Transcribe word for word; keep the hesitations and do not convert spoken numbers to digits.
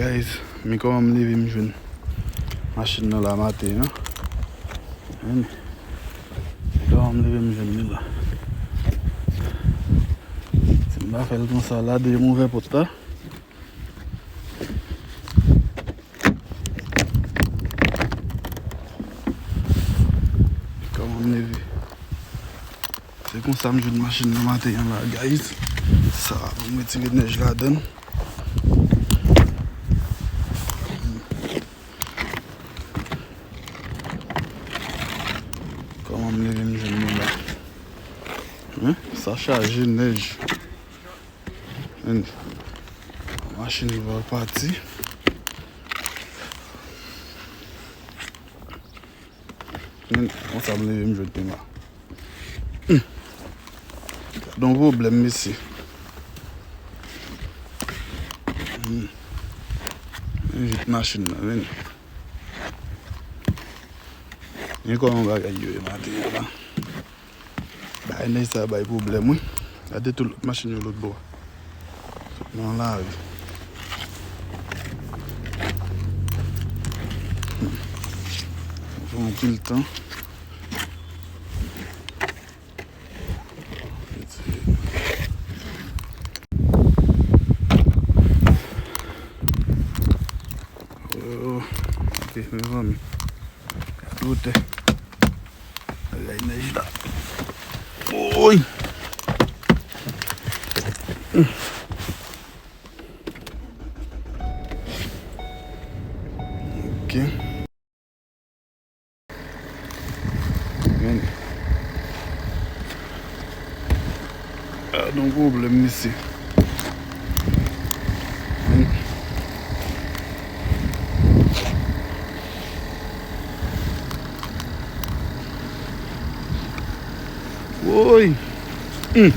Guys, men kòman m leve m jwenn machin nan la maten an. Men, men kòman m leve m jwenn li la. Si m pa fè l konsa la, depi m ouvè pòt la. Kòman m leve? Se konsa m jwenn machin nan maten an la, guys. Sa, pou m retire nèj ladan l. Kòman m leve m jwenn li la? Hein? Sa chaje nèj. Hein? Machin va pati. Men, konsa m leve m jwenn li la. Hmm. Gad yon pwoblèm, mesye. Hmm. Men vit machin nan, men. Men kòman bagay yo ye maten an la. Bay nèg sa bay pwoblèm, wi. Gade tout lòt machin yo lòt bò. Sot nan lari. Fè anpil tan. Oh, ok, mezanmi. Gade wotè. Bagay nèj la. Woy! Ok. Men. Ah, gon pwoblèm, mesye. Men. Woy! Hmm.